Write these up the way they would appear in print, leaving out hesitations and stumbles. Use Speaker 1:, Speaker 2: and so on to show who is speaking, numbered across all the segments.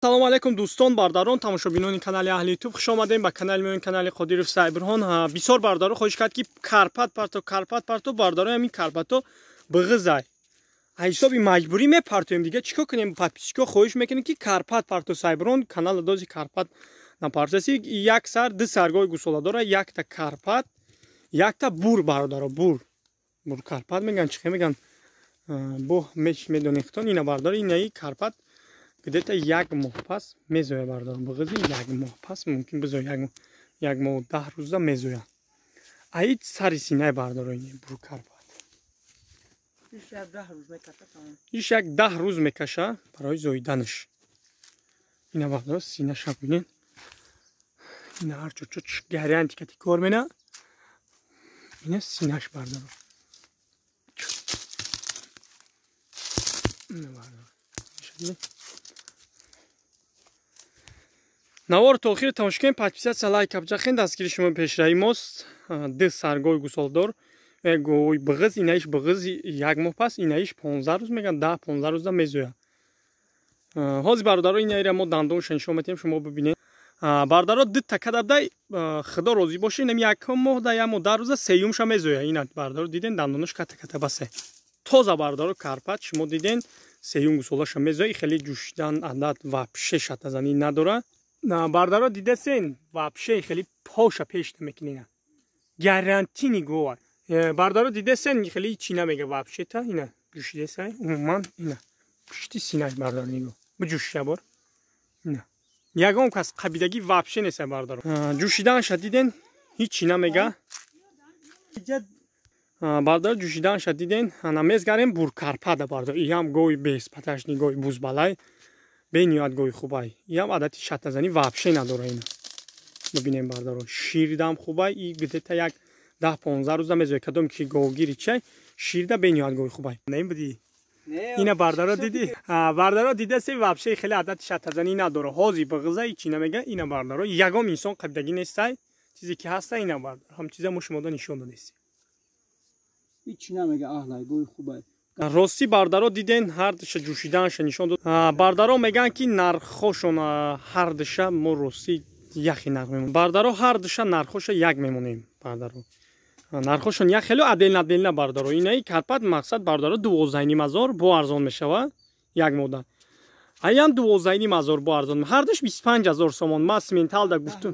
Speaker 1: Салому алейкум, дӯстон, бародарон, тамошобинони канали Аҳли Ютуб. Хуш омадем ба канали мо, канали Қодиров Сайбурҳон. Бисёр бародаро хоҳиш кард, ки карпат парто, карпат парто. Бародаро, ҳамин карпато бғизай. Ҳисоби маҷбурӣ мепартоем, дига чӣ кор кунем? Подписчико хоҳиш мекунем, ки карпат парто, Сайбурҳон, канала дози карпат напартоси. Як сар, ду саргоҳи гусола дора, якта карпат, якта бур, бародаро, бур. Бур карпат меган, чӣ меган? Бо меш медонехтон ина, бародаро, инаи карпат где-то як моҳ пас мезоя, бародаро, бғизи як моҳ пас мумкин бизоя, як моҳ 10 рӯза мезоя. Аид сари синай, бародаро, ин бур карпат. Иш як 10 рӯз мекаша барои зоиданаш. Ина, бародаро, синаша бинен, ина ҳарчо чо гарантия кати кор мена, ина синаш, бародаро, ина, бародаро. Навор то охири тамошо кунед, подписаться, лайк абҷахен, дастгири шумо пешраи мост. Ду саргоҳи гусолдор, гоҳи бғиз, инаиш бғиз як моҳ пас, инаиш 15 рӯз меган, 10-15 рӯза мезоя. Ҳозир, бародаро, инаира мо дандонша нишон метиҳем, шумо бибинед. Бародаро, ду такадабдай, худо розӣ боше, инам як моҳ да як моҳ 10 рӯза сеюмша мезоя. Ина, бародаро, диден, дандонош ката ката басе тоза. Бародаро, карпат шумо диден, сеюм гусолаша мезоя. Хеле ҷӯшидан адад вообще шатазанӣ надора. Бардаро, дидасен, вообще хеле поша пеш намекунина, гарантини гова. Бардаро, дидасен, хеле чӣ намега вообще та ина ҷӯшидесай умуман. Ина пушти синаш, бардаро, нигоҳ биҷӯшиша бор, ина ягон кас қабидагӣ вообще неса. Бардаро, ҷӯшиданша диден, ҳеҷ чӣ намега. Бардаро, ҷӯшиданша диден. Ана мезгарем буркарпада, бардаро, иам гови беспаташни, гови бузбалай, бениҳоят гоҳи хубай. Иам адати шатазанӣ вообще надора. Ина бибинем, бардаро, ширдам хубай, и где-то як 10-15 рӯза мезоя. Кадом ки говгири чай, ширда бениҳоят гоҳи хубай. Не буди ина, бардаро, диди, бардаро, дидасе, вообще хеле адати шатазанӣ надора. Ҳози бағиза чӣ намега. Ина, бардаро, ягон инсон қабидагӣ нестай, чизе ки ҳаста, ина, бардаро, ҳам чиза мо шумода нишон додестем.
Speaker 2: Ҳеҷ намега, аҳлай, гоҳи хубай.
Speaker 1: Ростӣ, бардаро, диден, ҳардуша ҷӯшиданша нишон дод. Бардаро, мегӯянд, ки нархҳошон ҳардуша мо ростӣ яхи нарх мемонем. Бардаро, ҳардуша нархҳоша як мемонем. Бардаро, нархҳошон як хело отдельно отдельно. Бардаро, инаи карпат мақсад, бардаро, 12,5 ҳазор, бо арзон мешава як мода. Аям 12,5 ҳазор, бо арзон. Ҳардуш 25 000 сомон. Ма симменталда гуфтум,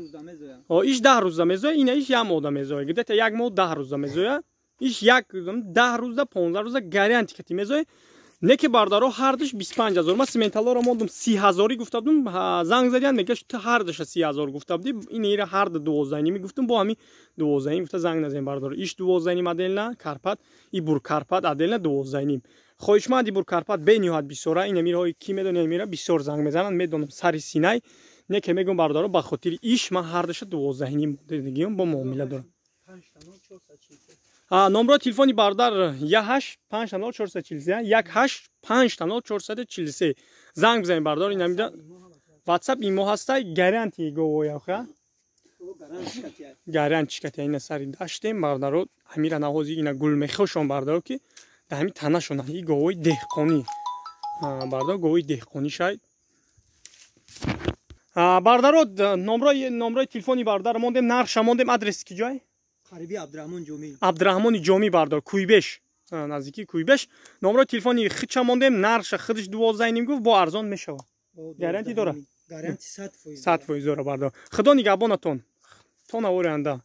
Speaker 1: иш 10 рӯза мезоя, инаиш як мода мезоя, где-то як моҳ 10 рӯза мезоя. Иш як 10 рӯза, 15 рӯза гарантия кати мезоя. Не ки, бардаро, ҳардуш 25 000. Ма симменталоро мондум, 30 ҳазорӣ гуфта будум, занг задиан, мегаш, ту ҳардуша 30 000 гуфта будӣ, инира ҳарду 12,5 гуфтум, бо ҳами 12,5 гуфта занг назем. Бардаро, иш 12,5 отдельно карпат, и бур карпат отдельно 12,5. Хоҳишманди бур карпат бениҳоят бисёра. Ина мираҳои ки медони, мира бисёр занг мезананд, медонам, сари синай. Не ке мегӯм, бардаро, ба хотири иш ман ҳардуша 12,5 дигиём, бо муомила дорам. Номрои телефони бародар 1850443, 1850443, занг бизанед, бародар. Инамида ватсап, имо ҳастай, гарантия говояха, гарантия кати. Ина сари даштем, бародаро, ҳамира навози, ина гулмехошон, бародаро, ки да ҳами танашон и говои деҳқонӣ, бародаро, говои деҳқонӣ шай. Бародаро, номрои телефони бародар мондем, нархша мондем, адреси ки ҷой?
Speaker 2: Қариби Абдураҳмон Ҷомӣ.
Speaker 1: Абдураҳмони Ҷомӣ, бардор, Куйбеш, наздики Куйбеш. Номрои телефони хича мондем, нархша худаш 12,5 гуфт, бо арзон мешава, гарантия дора.
Speaker 2: Гарантия 100%.
Speaker 1: 100% дора, бардор. Худо нигаҳбонатон то навори оянда.